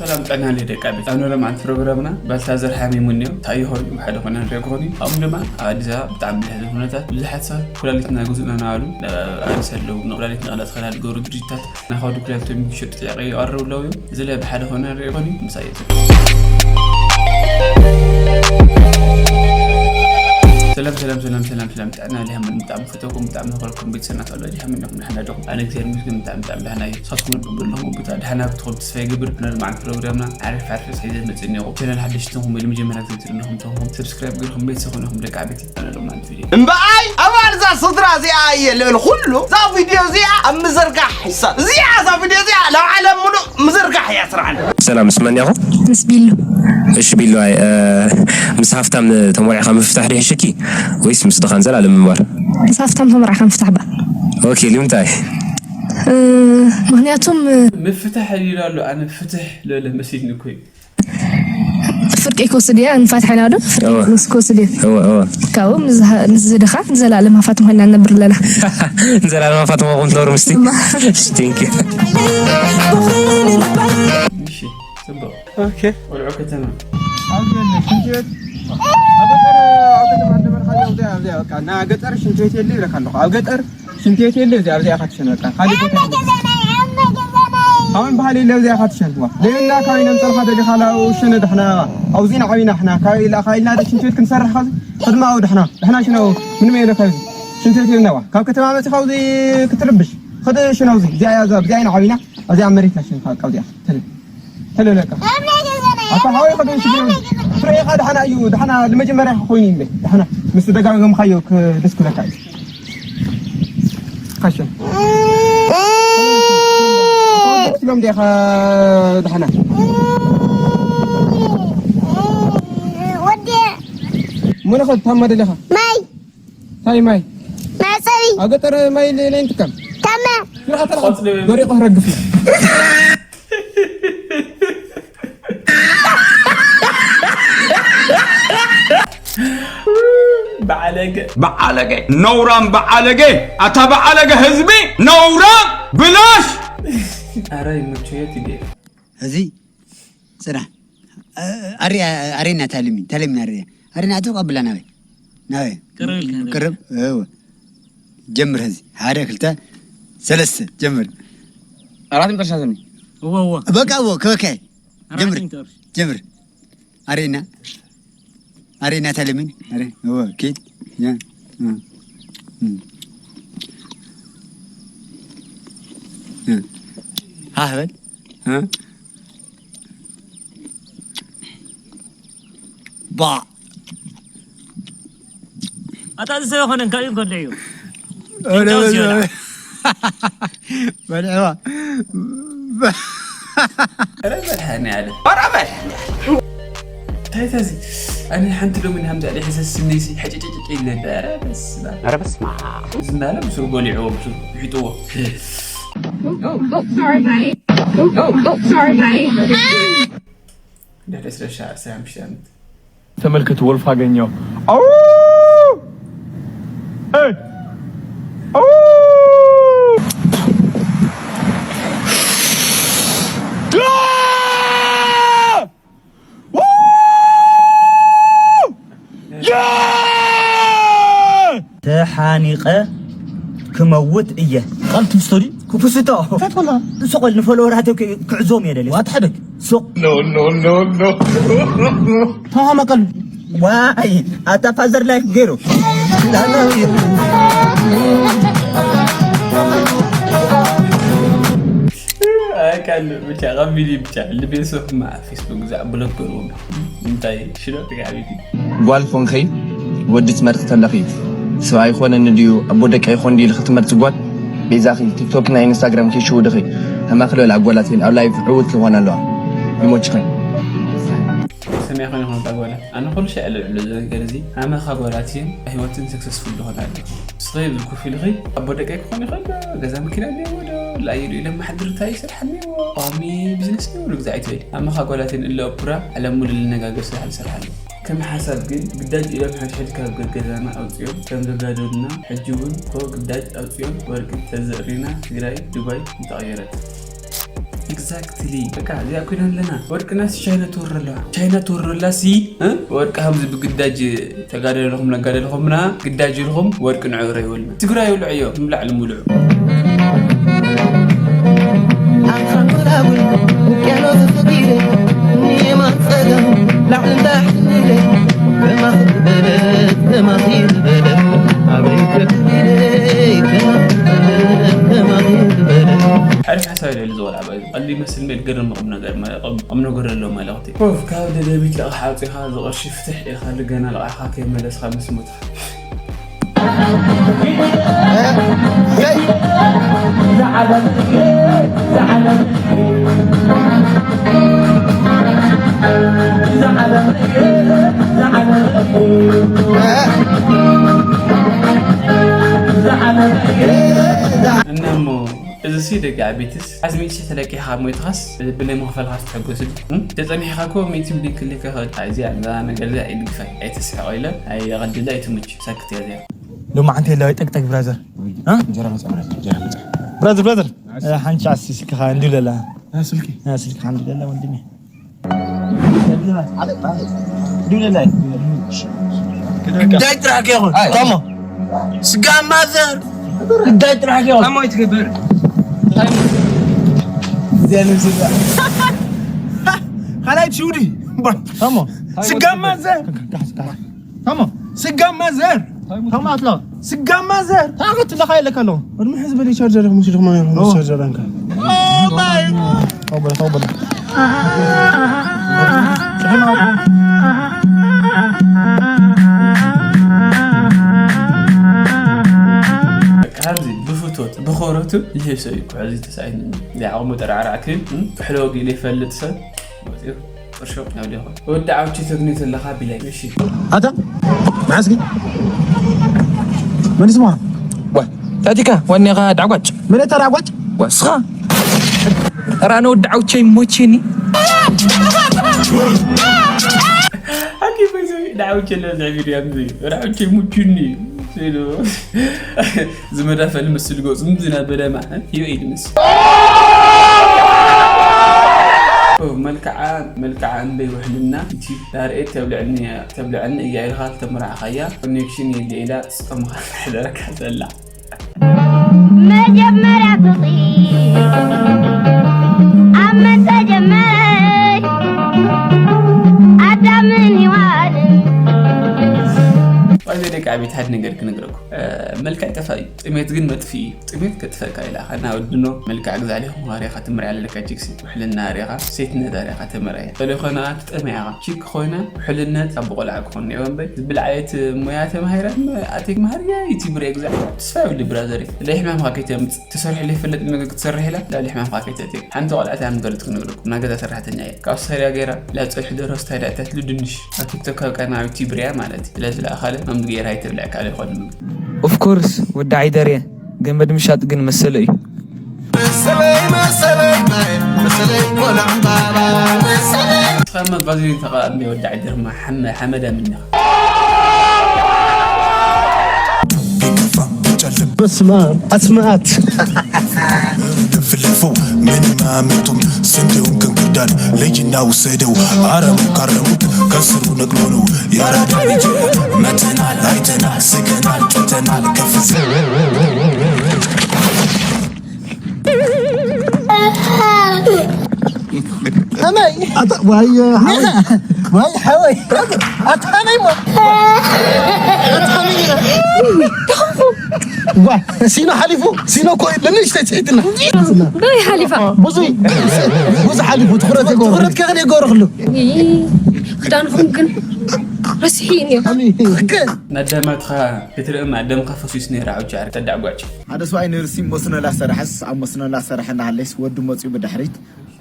ሰላም ጥዕና ለይ ደቂ ቤት ኣኖሎም ኣንቲ ፕሮግራምና ባልታዘር ሓሚሙ እኒኦ ታዮ ሆን ብሓደ ኮነ ንሪኦ ክኾኑ እዩ። ኣብኡ ድማ ኣብ ኣዲስ ኣበባ ብጣዕሚ ብልሕዚ ኩነታት ብዙሓት ሰባት ኩላሊትና ግዙእና እናበሉ ኣንስ ኣለዉ ንኩላሊት ንቕላት ኸላ ዝገብሩ ድርጅታት ናኸዱ ኩላሊቶም ክሸጡ ጥያቄ ይቐርቡ ኣለዉ እዮም። እዚ ላይ ብሓደ ኮነ ንሪኦ ክኾኑ እዩ። ምሳይ ሰላም ሰላም ሰላም ሰላም ሰላም ጥዕና ሊሃምን ብጣዕሚ ፈተኩም ብጣዕሚ ንኸልኩም ቤተሰብና ተወላጅ ሃምን ነኹም ደሕና ዶኹም ኣነ እግዚኣብሔር ይመስገን ብጣዕሚ ብጣዕሚ ደሕና እዩ። ንስኻትኩም ንብሉ ኣለኹም ቦታ ደሕና ክትኾኑ ተስፋ ይገብር። ብነዚ መዓልቲ ፕሮግራምና ዓሪፍ ዓሪፍ ሒዘ መፅእ እኒኹም ቻናል ሓደሽቲ ተኹም ወይ መጀመርያ ክትሪኡ ኣለኹም ተኹም ሰብስክራይብ ገይርኩም ቤተሰብ ኾንኹም ደቂ ዓበይቲ ኣነ ሎም ማለት ቪድዮ እምበኣይ ኣባል እዛ ስድራ እዚኣ እየ ልብል ኩሉ እዛ ቪድዮ እዚኣ ኣብ ምዝርጋሕ ይሳል እዚኣ እዛ ቪድዮ እዚኣ ናብ ዓለም ሙሉእ ምዝርጋሕ እያ ስራሕና። ሰላም ምስ መን ኢኹ? ምስ ቢሉ። እሺ ቢሉ ኣይ እ፣ ምስ ሃፍታም ተሞሪዕካ ምፍታሕ ዶ ይሕሸኪ ወይስ ምስ ድኻን ዘላለም ምንባር? ምስ ሃፍታም ተሞሪዕካ ምፍታሕ ባ። ኦኬ ሊምታይ? እ፣ ምኽንያቱም እ፣ ምፍታሕ ይላሉ ኣነ ፍትሕ ለለ መሲልኒ እኮ እዩ። ፍርቂ ክወስድ እያ ንፋትሕ ኢና ዶ ፍርቂ እወ። ክወስ- ክወስድ እያ እወ እወ ካብኡ ምስ ዝሃ- ምስ ዝድኻ ንዘላለም ሃፋት ኮይና ንነብር ኣለና። ንዘላለም ሃፋት መኹም ትነብሩ ምስቲ እማ። Thank you። እሺ ጽቡቕ ኦኬ ቆልዑ ከተማ ኣብዚ የለ ሽንቲ ቤት ኣብ ገጠር ኣብ ከተማ እንደበልካ ኣብዚኣ ኣብዚኣ በቃ እና ገጠር ሽንቲ ቤት የለ ይብለካ ኣለኹ ኣብ ገጠር ሽንቲ ቤት የለ እዚኣ ኣብዚኣ ኢኻ ትሸን በቃ ካልእ ቦታ የለ። ኣሁን ባህል የለ ኣብዚኣ ኢኻ ትሸን ዋ ለየና ካበይ ነምፀልካ ደሊኻ ላው ሸነ ድሕና ኣብዚ ንዓብና ሕና ካበይ ኢላ ካበይ ኢልና ደ ሽንቲ ቤት ክንሰርሕ ካዚ ቅድማ ኣው ድሕና ድሕና ሽነው ምንም የለ ካብዚ ሽንቲ ቤት የብና ዋ ካብ ከተማ መፂኻ ኣብዚ ክትርብሽ ኸደ ሽነው እዚ እዚኣ እያ እዛ ኣብዚኣ ኢና ዓብና ኣብዚኣ መሬትና ሽን ካብ ኣብዚኣ ተለ ተለለካ ኣታ ሓወይ ኸደ ሽግር ትረኢኻ ድሕና እዩ ድሕና ንመጀመርያ ኮይኑ እዩ ድሕና ምስ ደጋገምካዮ ክደስ ክብለካ እዩ ካሸ ስሎም ዲኻ ድሓና ወዲ ሙንኸ ታማ ደለኻ ማይ ታይ ማይ ማይ ጸቢ ኣብ ገጠር ማይ ለይን ትከም ታማ ይራኸተል ገሪቆ ረግፍ በዓለገ በዓለገ ነውራም በዓለገ ኣታ በዓለገ ህዝቢ ነውራም ብላሽ ኣረ ይመቸየ ትዴ እዚ ጽና ኣሪ ኣሪና ታልሚ ታልሚ ኣሪ ኣሪና ተቀብላ ናበይ ናበይ ቅርብ ኢልካ ቅርብ እወ ጀምር ህዚ ሓደ ክልተ ሰለስተ ጀምር ኣራት መጨረሻ ዘኒ እወ እወ በቃ እወ ከበካይ ጀምር ጀምር ኣሬና ኣሬና ተለምን ኣሬ እወ ኬት ያ ሃህበል ባ ኣታ እዚ ሰብ ኣይኮነን፣ ካብኡ እንከሎ እዩ። በልዕዋ። ኧረ መድሃኒዓለም። ኧረ መድሃኒዓለም። እንታይ እዩ እዚ? ኣነ ሓንቲ ሎሚ ንሃምዛ ድሕሰ ስነይሲ ሕጭጭጭጭ ኢለኒ። ኧረ በስመ ኣብ። ኧረ በስመ ኣብ። ዝናለ ብስሩ በሊዕዎ፣ ብስሩ ውሒጥዎ። Oh, oh, sorry, buddy. Oh, oh, sorry, buddy. ልዕሊ ዕስራ ዓሰርተ ሓሙሽተ ዓመት። ተመልከቱ፣ ወልፍ ኣገኘው። ኣው! ኤይ! ኣው! ያ! ው! ያ! ተሓኒቐ ክመውት እየ። ቃል ትምስቶ ድዩ? ክፍስቶ። እንታይ ትኾና? ንስቆል ንፎሎወራተይ ክዕዞም እየ ደልየ። ዋት ሓደግ። ሱቕ። ኖ፣ ኖ፣ ኖ፣ ኖ። ተሃማ ቀልቢ። ዋይ፣ ኣታ ፋዘር ላይፍ ገይሩ። ኣይ፣ ካልእ ብቻ፣ ካብ ሚሊ ብቻ፣ ልቤ ሶፍ ማ ፌስቡክ ግዛዕ ብሎክ ገርዎም። እንታይ ሽዶ ጥቃ ቤቲ? ጓል ኮንኸይ ወዲ ትመርጺ ተለኺ፣ ሰብኣይ ኮነኒ ድዩ ኣቦ ደቀይ ኮን ድዩ ኢልኺ ትመርጺ ጓል፣ ቤዛኺ ቲክቶክ ናይ ኢንስታግራም ከይሽውድኺ፣ ከማኺ ዝበላ ኣጓላት እየን ኣብ ላይፍ ዕውት ዝኾና ኣለዋ። ይሞችኺ። ሰሚዕኽን ኢኹም ኣጓላት? ኣነ ኩሉ ሻዕ ልዕሉ እዚ ነገር እዚ፣ ኣመኻ ጓላት እየን ህይወትን ሰክሰስፉል ዝኾና ኣለኹ። ንስኺ ኣብዚ ኮፍ ኢልኺ፣ ኣቦ ደቀይ ክኾን ይኽእል፣ ገዛ መኪና እኒአዎ ዶ፣ ላይሉ ኢለ መሓድርታ ይሰርሕ እኒአዎ፣ ቋሚ ቢዝነስ እኒአዎ፣ ልግዛዕ ኣይትበሊ። ኣመኻ ጓላት እየን እለ ኣቡራ፣ ዓለም ሙሉ ልነጋገር ስራሕ ልሰርሕ ኣለኹ። ከም ሓሳብ ግን ግዳጅ ኢሎም ሕድሕድ ካብ ገገዛና ኣውፅኦም ከም ዘጋደዱና ሕጂ እውን እኮ ግዳጅ ኣውፅኦም ወርቂ ተዘእሪና ትግራይ ዱባይ ምተቐየረት። Exactly. በቃ እዚኣ ኮይና ኣለና። ወርቅና ሲ ቻይና ትወረላ፣ ቻይና ትወረላ ሲ። ወርቂ ከምዚ ብግዳጅ ተጋደልኹም ነጋደልኹምና ግዳጅ ኢልኹም ወርቂ ንዕረ ይወልና። ትግራይ ውልዕዮ ንብላዕ ልሙልዑ። ኣንኻን ምዕራብን ውቅያኖስ ሰጊረ ንየማን ጸጋም ላዕልን ታሕትን ኢለ ከማኺ ዝበለት ከማኺ ዝበለት ኣበይ ከትብለ ከማኺ ዝበለት ከማኺ ዝበለት ሕርፍ ሓሳብ ኢለ ዝወልዓ ባይ ቀሊ መስል ሜል ገርም ቁም ነገር ቁም ነገር ኣለዎ መልእኽቲ ኡፍ ካብ ደደቢት ለቕሓ ኣውፂኻ ዝቕርሺ ፍትሕ ኢልካ ልገና ልቓሕኻ ከይመለስካ ምስ ሞትካ እናሞ እዚ ሲ ደቂ ዓቢትስ ሓዝሚት ተለቂኻ ሞይትኻስ ብለይ ምኽፈልኻስ ትሕጎስ ዲ ተፀኒሕኻ ኮ ሚእቲ ብሊክ ክልከ ኸድ እዚኣ ነዛ ነገር እዚኣ ኣይድግፋይ ኣይትስሕቆ ኢለ ኣይቐድለ ኣይትሙች ሰክት እያ እዚኣ ሎማዓንቲ የለ ጠቅጠቅ ብራዘር እንጀራ መጻ ብራዘር እንጀራ መጻ ብራዘር ብራዘር ሓንቲ ቻስ ስልክኻ እንዲለላ ስልኪ ስልክኻ እንዲለላ ወንድሜ ግዳይ ጥራሕ ከይኾን ታሞ ስጋ ማዘር ግዳይ ጥራሕ ከይኾን ታሞ ይትገብር ካልኣይ ሽውዲ ታሞ ስጋ ማዘር ታሞ ስጋ ማዘር ታሞ ኣትሎ ስጋ ማዘር ታኸት ለኻ የለካ ኣሎ ወድሚ ሕዝበሊ ቻርጀር ሙሽ ድማ ቻርጀር ኣንካ ብፍቶት ብኸረቱ ይህብ ሰብ እዩ ኩዕዚ ተሳኢኑ ዓቕሙ ጠራዕራዕ ክብል ጥሕሎ ወጊሉ ይፈልጥ ሰብ ወፂኡ ቅርሾ ናብ ዲኹ ወዲ ዓውቺ ተግኒ ዘለኻ ቢላይ እሺ ኣታ መዓስኪ መን ስማ ዋ ታቲካ ወኔኻ ዳዕጓጭ መን ተራጓጭ ወስኻ ራነ ወዲ ዓውቸይ ሞቼኒ ኣኪ ፈይሰ ዳዕውቸ ለዛ ቪድዮ ኣብዚ ዳዕውቸ ሙቹኒ ዝመዳፈል ምስል ገጹ ዝናበለ ማዕን ዩ ኢድ ምስ መልክዓ መልክዓ እምበይ ውሕልና ዩቲብ ዳርኤት ተብልዐኒ ተብልዐኒ እያ ኢልካ ዝተመራዕኻያ ኮኔክሽን የለ ኢላ ትስጠምኻ ሕደረካ ዘላ መጀመርያ ፍቕሪ ኣብ መን ተጀመረ ኣዳምን ሔዋንን ወይ ደቂ ዓቤት ሓደ ነገር ክነግረኩም መልክዕ ጠፋ እዩ ጥሜት ግን መጥፊ እዩ ጥሜት ከጥፈካ ኢላ ካና ወድኖ መልክዕ ግዛዕ ሊኹም ዋርያ ካትምርያ ኣለካ ጅግሲ ውሕልና ሪኻ ሴትነት ሪኻ ተመርያ ተለኾና ትጠምያ ኢኻ ቺክ ኮይና ውሕልነት ካብ ቆልዓ ክኾን ነይሩ እምበር ዝብል ዓይነት ሞያ ተማሂረ ኣቴክ ማሃርያ ዩቲብር ግዛዕ ተስፋ ይብሉ ብራዘር ለይ ሕማምካ ከይተምፅ ትሰርሕ ለይፈለጥ ምግቢ ክትሰርሕ ኢላ ላሊ ሕማምካ ከይተእትዮ ሓንቲ ቆልዓ እታ ንገርት ክነግረኩም ናይ ገዛ ሰራሕተኛ እየ ካብ ሰሪያ ገይራ ላፀ ሕደሮ ስታይል ኣእታት ድንሽ ኣብ ቲክቶክ ካብ ቀና ኣብ ዩቲብር እያ ማለት እዩ ስለዚ ለኣኻለ መምግቢ ገይራ ኣይትብልዕ ካልእ ይኾን ምግቢ Of course ወዲ ዓይደር እየ ገመድ ምሻጥ ግን መሰለ እዩ። ንስኻማ ቫዝሊን ተቐባእ እንደ ወዲ ዓዲ ድማ ሓመ ሓመዳ ምኒኻ። በስመ አብ አስመአት ፍለፈው ምንም አያመጡም ስንዴውን ከእንክርዳድ ለይና ውሰደው አረሙ ካረሙት ከስሩ ነቅሎ ነው የአራዳ ልጅ መተናል አይተናል ስቀናል ጨተናል ከፍ ወይ ሓወይ ኣታመይ ሞ ኣታመይ ዋ ሲኖ ሓሊፉ ሲኖ እኮ ንእሽተይ ፅሒትና በይ ሓሊፋ ብዙይ ብዙ ሓሊፉ ትኩረት ትኩረት ከኽን የገበረክሉ ክዳንኹም ግን ረስሒኒ ነደመትኻ ክትርኢ ማደምካ ፈሲስ ነይራ ዓውቻ ተዳዕጓጭ ሓደ ሰብኣይ ነርሲ መስኖ ላሰራሐስ ኣብ መስኖ ላሰራሐ እናሃለስ ወዱ መፅኡ ብድሕሪት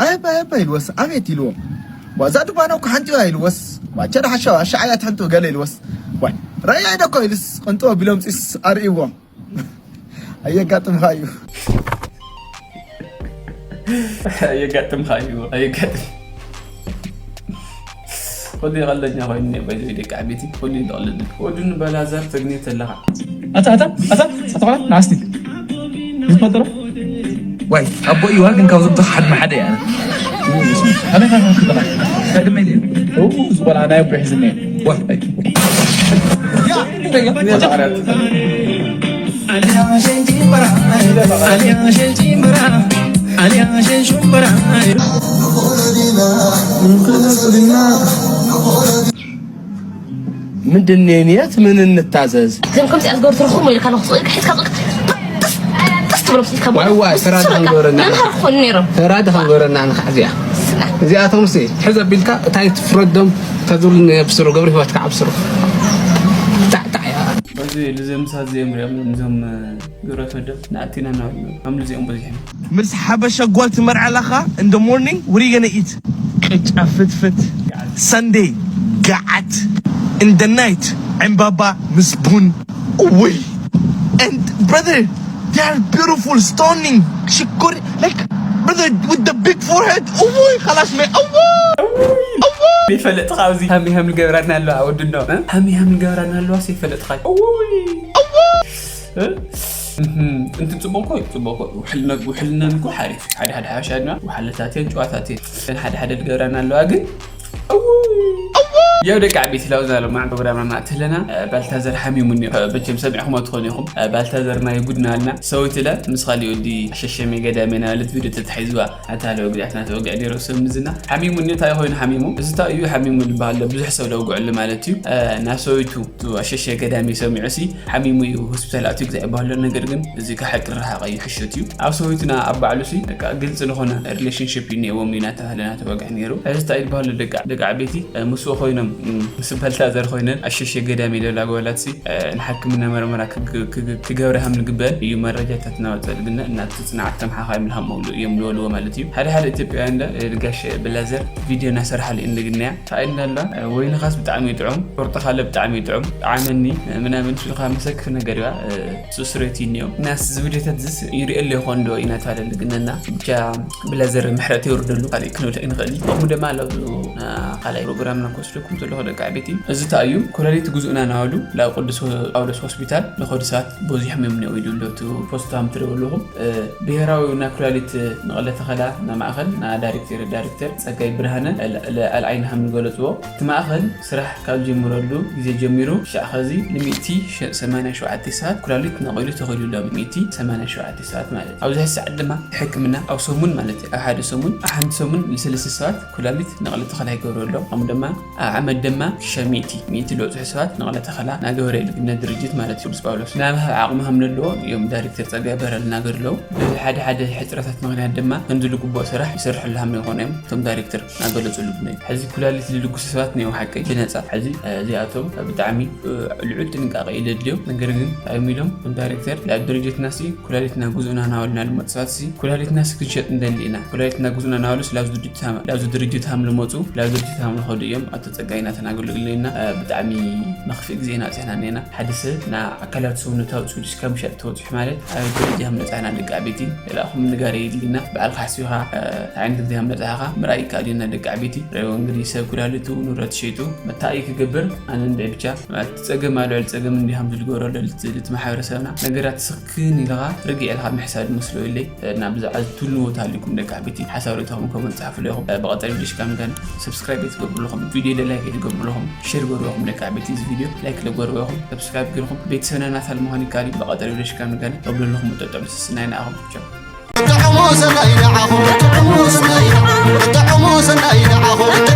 ኣየባ ኣየባ ኢልወስ ኣቤት ኢልዎ። እዛ ድባና እኮ ሓንቲዋ ኢልወስ። ዋቸ ደሓሻ ኣሻዓያ ትሕንጥው ገለ ኢልወስ። ዋይ ራእያ ኢደ እኮ ኢልስ ቅንጥዎ ቢሎም ፂስ ኣርእይዎም። ኣየጋጥምኻ እዩ። ኣየጋጥምኻ እዩ ኣየጋጥም ወዲ ቀለኛ ኮይኑ ነ ባይዘ ደቂ ዓበይቲ ወዲ ይልቀለኒ ወዲ ንበላዘር ተግኔት ኣለኻ ኣታ ኣታ ኣታ ኣታ ቆላ ንዓስቲ ዝፈጠሮ ዋይ ኣቦ ይዋ ግን ካብዞም ተሓድመ ሓደ እያ። ኣነ ካካ ክበላ ቀድመ ደ ዝቆላ ናይ ኣቦ ይሕዝኒ። ዋይ ምንድን የት ምን እንታዘዝ? እዞም ከምዚኣ ዝገብሩ ትረኽቦም ወይ ኢልካ ኣለኹ። ሒዝካ ጥስ ትብሎም ኢልካ ዋይ ዋይ ስራ ንኸንገረና መምሃር ክኾኑ ነይሮም። ስራ ንኸንገረና ንካዕ እዚኣ እዚኣቶም ሲ ሕዝ ኣቢልካ እታይ ትፍረዶም ተዝብሉ የብስሩ ገብሪ ህይወትካ ኣብስሩ። ጣዕጣዕ እያ። በዚ ልዘምሳ ዘየምሪኦም እዞም ግብረት ወደብ ንኣቲና እናበሉ ከም ልዚኦም በዚሖም። ምስ ሓበሻ ጓል ትመርዓ ኣለኻ in the morning what are you gonna eat? ቅጫ ፍትፍት Sunday ገዓት in the night ዕምባባ ምስ ቡን እውይ and brother they are beautiful stunning ሽኮር like brother with the big forehead እውይ خلاص መ እውይ እውይ ይፈለጥኻ ኣብዚ ሃሚ ሃም ልገብራና ኣለዋ ወድኖ ሃሚ ሃም ልገብራና ኣለዋ ይፈለጥኻ እውይ እውይ እህ፣ እህ፣ እንትን ፅቡቅ እኮ እዩ፣ ፅቡቅ እኮ እዩ። ውሕልና ውሕልና እኮ ሓሪፍ እዩ። ሓደ ሓደ ሓበሻ ድማ ውሓለታት እየን ጨዋታት እየን። ግን ሓደ ሓደ ልገብራና ኣለዋ ግን እውይ፣ እውይ። ያው ደቂ ዓበይቲ ላውዛ ሎማዕ ፕሮግራምና እናእተለና ባልታዘር ሓሚሙ እኒኦ መቸም ሰሚዕኹሞ ትኾኑ ኢኹም። ባልታዘር ናይ ጉድና ኣልና ሰዊትለ ምስ ካሊእ ወዲ ኣሸሸሜ ገዳሜ ናለት ቪድዮ ተታሒዝዋ ኣታ ለወግዳት ናተወግዕ ነይሮ ሰብ ምዝና ሓሚሙ እኒኦ እንታይ ኮይኑ ሓሚሙ እዚ እንታይ እዩ ሓሚሙ ዝበሃል ብዙሕ ሰብ ለውግዕሉ ማለት እዩ። ናሰዊቱ ኣሸሸ ገዳሚ ሰሚዑ ሲ ሓሚሙ እዩ ሆስፒታል ኣትዩ ግዛዕ ይባህሎ ነገር ግን እዚ ካብ ሓቂ ርሓቐ እዩ ሕሸት እዩ ኣብ ሰዊትና ኣብ ባዕሉ ሲ በቃ ግልፂ ዝኾነ ሪሌሽንሽፕ እዩ ነይዎም እዩ ናተባህለ ናተወግዕ ነይሩ እዚ እንታይ ይባህሎ ደቂ ደቂ ዓበይቲ ምስኡ ኮይኖም ምስ በልታዘር ኮይነን ኣሸሸ ገዳሚ ደብላ ጓላት ሲ ንሓክምና መርመራ ክገብረ ከም ንግበአን እዩ መረጃታት እናወፀ ዝግነ እናተፅናዓት ተመሓኻይ ምልሃም መውሉ እዮም ዝበልዎ ማለት እዩ ሓደ ሓደ ኢትዮጵያውያን ደ ጋሽ ብላዘር ቪድዮ እናሰርሓሉ እዩ እንግንያ ታይልና ኣላ ወይንኻስ ብጣዕሚ ይጥዑም ቁርጥኻለ ብጣዕሚ ይጥዑም ጣዓመኒ ምናምን ስልካ መሰክፍ ነገር ያ ስስሬት እኒኦም ናስ ዝብደታት ዝስ ይሪኤሉ ይኾን ዶ ኢና ታለ ልግነና ብቻ ብላዘር ምሕረት የውርደሉ ካልእ ክንብል ኣይንኽእል እዩ ከምኡ ድማ ኣለብዙ ካልኣይ ፕሮግራም ነኮስልኩም ዘለኹ ደቂ ዓበይቲ እዚ እንታይ እዩ ኩላሊት ጉዙእና ናበሉ ናብ ቅዱስ ጳውሎስ ሆስፒታል ንኸዱ ሰባት በዚሖም እዮም ነው ኢሉ ሎቱ ፖስት ሃም ትሪእዎ ኣለኹም ብሄራዊ ናይ ኩላሊት ንቕለ ተኸላ ናብ ማእኸል ና ዳይሬክተር ዳይሬክተር ፀጋይ ብርሃነ ኣልዓይኒ ከም ዝገለፅዎ እቲ ማእኸል ስራሕ ካብ ዝጀምረሉ ግዜ ጀሚሩ ክሻዕ ኸዚ ንሚእቲ ሰማንያ ሸውዓተ ሰባት ኩላሊት ነቒሉ ተኺሉ ኣሎ ሚእቲ ሰማንያ ሸውዓተ ሰባት ማለት ኣብዚ ሕዚ ሰዓት ድማ ሕክምና ኣብ ሰሙን ማለት እዩ ኣብ ሓደ ሰሙን ኣብ ሓንቲ ሰሙን ንሰለስተ ሰባት ኩላሊት ነቕሊ ተኸላ ይገብሩ ኣለዉ ከምኡ ድማ ኣብ ዓመት ድማ ክሻ ሚእቲ ሚእቲ ልዕፅሑ ሰባት ነቕለ ተኸላ ናገበረ ይልግነ ድርጅት ማለት እዩ ቅዱስ ጳውሎስ ናይ ምሃብ ዓቕሚ ከም ዘለዎ እዮም ዳይሬክተር ፀጋ በረል እናገርለው ብሓደ ሓደ ሕፅረታት ምክንያት ድማ ከምዚ ልግቦ ስራሕ ይሰርሐሉ ሃም ይኾኑ እዮም እቶም ዳይሬክተር እናገለፁ ልግነ እዩ ሕዚ ኩላሊት ዝልግሱ ሰባት ንዮም ሓቀይ ብነፃ ሕዚ እዚኣቶም ብጣዕሚ ልዑል ጥንቃቄ እዩ ዘድልዮም ነገር ግን ታይም ኢሎም እቶም ዳይሬክተር ኣብ ድርጅትና ሲ ኩላሊትና ጉዙእና ናበልና ልመፅእ ሰባት ሲ ኩላሊትና ሲ ክንሸጥ እንደሊ ኢና ኩላሊትና ጉዙእና ናበሉ ሲ ላብዚ ድርጅት ሃም ልመፁ ላብዚ ድርጅት ሃም ልኸዱ እዮም ኣቶ ፀጋይና ተናገሉ ኢልና ብጣዕሚ መኽፍእ ግዜ ኢና ፅሕና እኒና ሓደ ሰብ ና ኣካላት ሰውነታዊ ፅዱስ ካብ ምሸጥ ተወፅሑ ማለት ኣብ ደረጃ ምነፃና ደቂ ዓበይቲ ላኹም ንጋር የድልና በዓልካ ሓሲብካ እንታይ ዓይነት ግዜ ምነፃኻ ምርኣይ ይከኣል እዩ ደቂ ዓበይቲ ረእዮ እንግዲህ ሰብ ኩላሊቱ ንብረት ሸይጡ መታእይ ክገብር ኣነ እንድዒ ብቻ እቲ ፀገም ኣብ ልዕሊ ፀገም እንዲሃም ዝልገበረሉ ልቲ ማሕበረሰብና ነገራት ስክን ኢልኻ ርግዕ ኢልካ ምሕሳብ ዝመስሎ ኢለይ እና ብዛዕባ ዝትልንዎ ታሊኩም ደቂ ዓበይቲ ሓሳብ ርእታኹም ኮመንት ፃሓፉ ኢኹም ብቐፃሊ ቪዲዮ ሽካም ጋን ሰብስክራይብ ትገብሩ ኣለኹም ቪዲዮ ደ ላይክ ትገብሩ ኣለኹም ሼር ገርበኹም ደቂ ዓበይቲ እዚ ቪዲዮ ላይክ ለገርበኹም ሰብስክራይብ ገርኹም ቤተሰብና ናታል ምዃን ይካል እዩ ብቐፃሊ ቪዲዮ ሽካም ጋን እብለኹም ጠጠዑ ስስናይ ንኣኹም ቻው ጥዑሙ ሰናይ ንዓኹም ጥዑሙ ሰናይ ንዓኹም